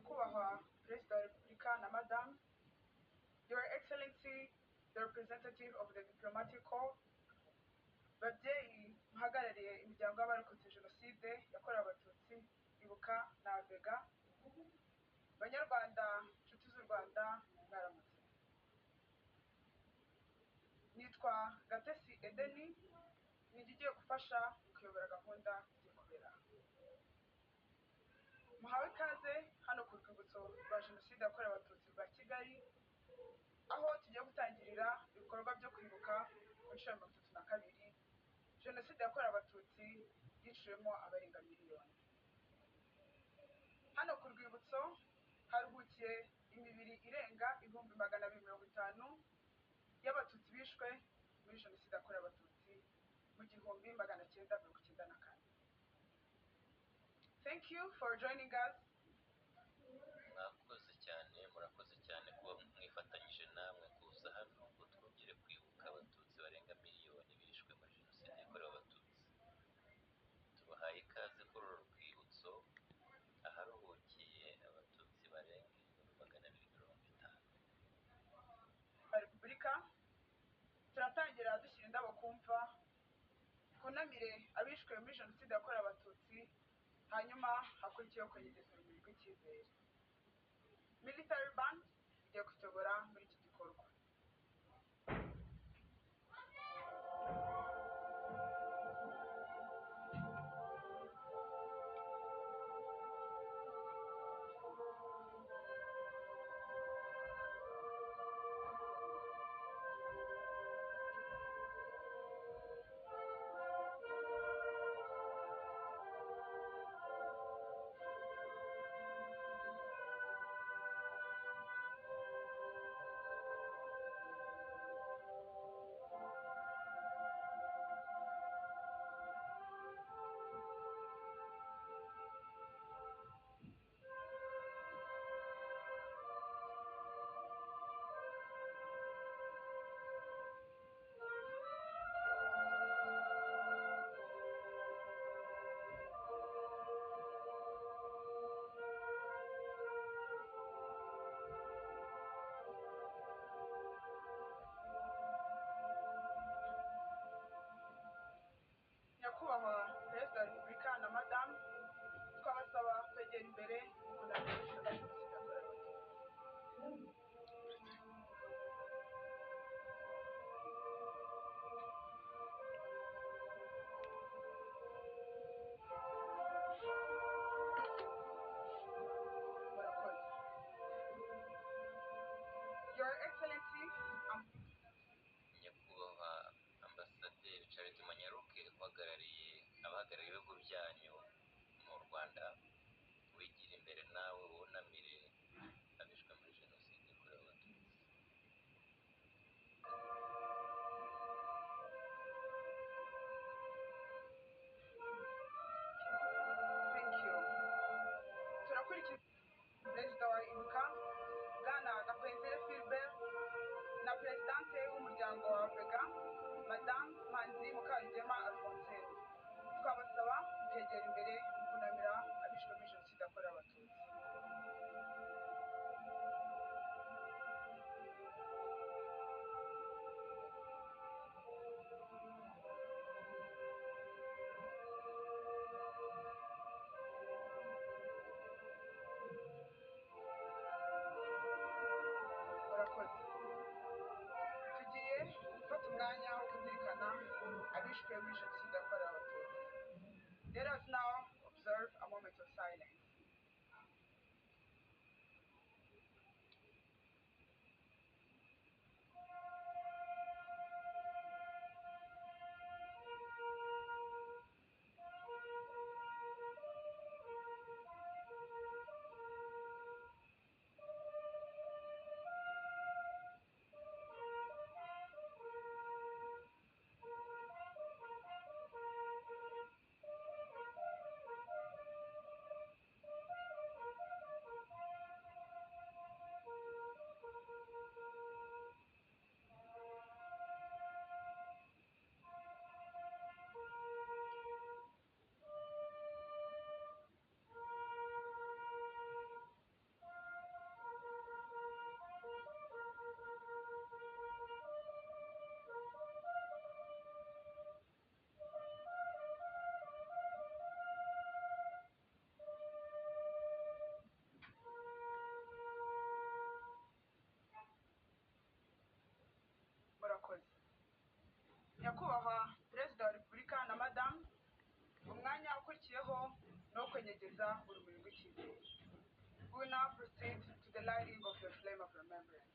Nyakubahwa Perezida wa Repubulika na Madamu, Your Excellency, the representative of the Diplomatic Corps, babyeyi muhagarariye imiryango y'abarokotse Jenoside yakorewe Abatutsi, Ibuka na AVEGA, Banyarwanda, inshuti z'u Rwanda, mwaramutse. Nitwa Gatesi Edeni, ninjye ugiye gufasha mu kuyobora gahunda igiye kubera aha. Muhawe ikaze hano ku rwibutso rwa Jenoside yakorewe Abatutsi rwa Kigali, aho tugiye gutangirira ibikorwa byo kwibuka ku nshuro ya 32 Jenoside yakorewe Abatutsi yiciwemo abarenga miliyoni. Hano ku rwibutso haruhukiye imibiri irenga 250,000 y'Abatutsi bishwe muri Jenoside yakorewe Abatutsi mu 1994. Thank you for joining us. Mwakoze cyane, murakoze cyane kuba mwifatanyije namwe kuza hano ngo twongere kwibuka Abatutsi barenga miliyoni bishwe muri Jenoside yakorewe Abatutsi. Tubahaye ikaze kuri uru rwibutso aharuhukiye Abatutsi barenga 250,000. Repubulika, turatangira dushyira indabo ku mva, twunamire abishwe muri Jenoside yakorewe Abatutsi, hanyuma hakurikiyeho kwegereza urumuri rw'icyizere. Military Band igiye kutuyobora muri iki gikorwa. Nyakubahwa Perezida wa Repubulika na Madamu, twabasaba kwegera imbere mu kunamira Jenoside yakorewe Abatutsi. Murakoze. Your Excellency, Nyakubahwa Ambasaderi Charles Manyaruke, uhagarariye abahagarariye ibihugu byanyu mu Rwanda, wigira imbere nawe wunamire abishwe muri Jenoside yakorewe Abatutsi. Thank you. Turakurikiza Perezida wa Ibuka, Bwana Gakwenzire Philbert, na Perezidante w'umuryango wa AVEGA, Madamu Manzi Mukarugema Alphonsine. Twabasaba mukegera imbere mu kunamira abishwe muri Jenoside yakorewe Abatutsi. Murakoze. Tugiye gufata umwanya wo kuzirikana abishwe muri Jenoside yakorewe Abatutsi. Let us now observe a moment of silence. gukongeza urumuri rw'icyizere. We will now proceed to the lighting of the flame of remembrance.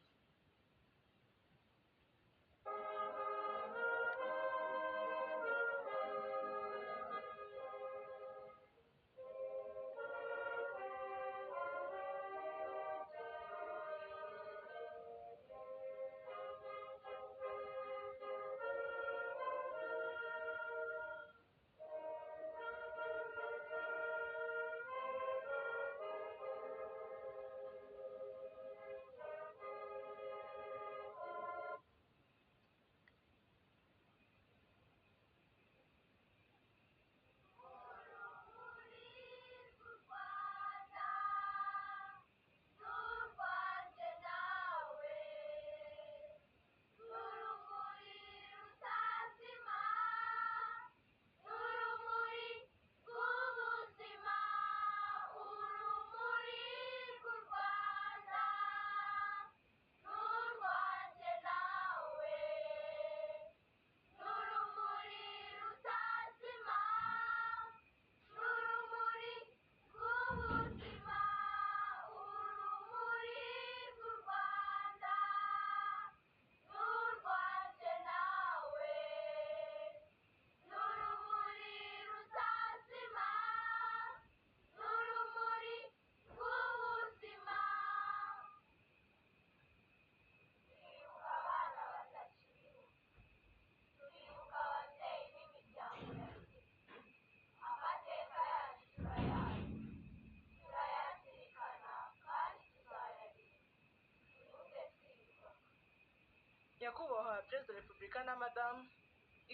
Nyakubahwa Perezida wa Repubulika na Madamu,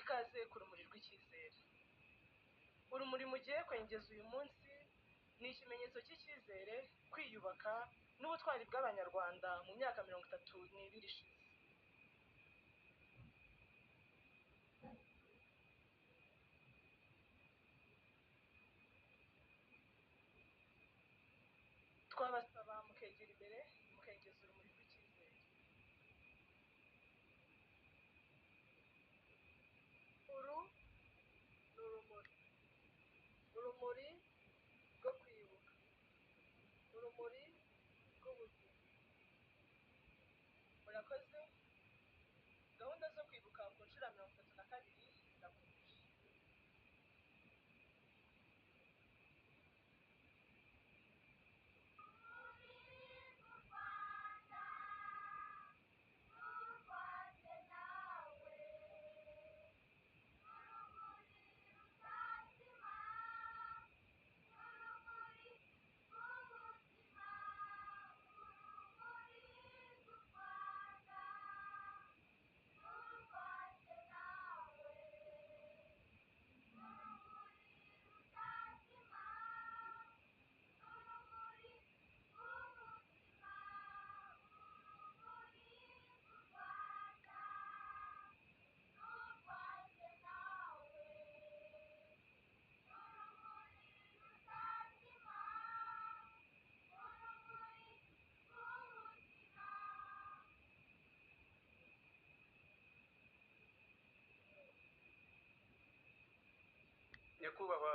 ikaze ku rumuri rw'icyizere. Urumuri mugiye kwengeza uyu munsi ni ikimenyetso cy'icyizere, kwiyubaka n'ubutwari bw'Abanyarwanda mu myaka 32 ishize. Twabasaba mukegera imbere, mukengeza urumuri rw'icyizere. Uru ni urumuri, urumuri rwo kwibuka, urumuri rw'ubuzima. Murakoze. Gahunda zo kwibuka ku nshuro ya 32 zirakomeje. Nyakubahwa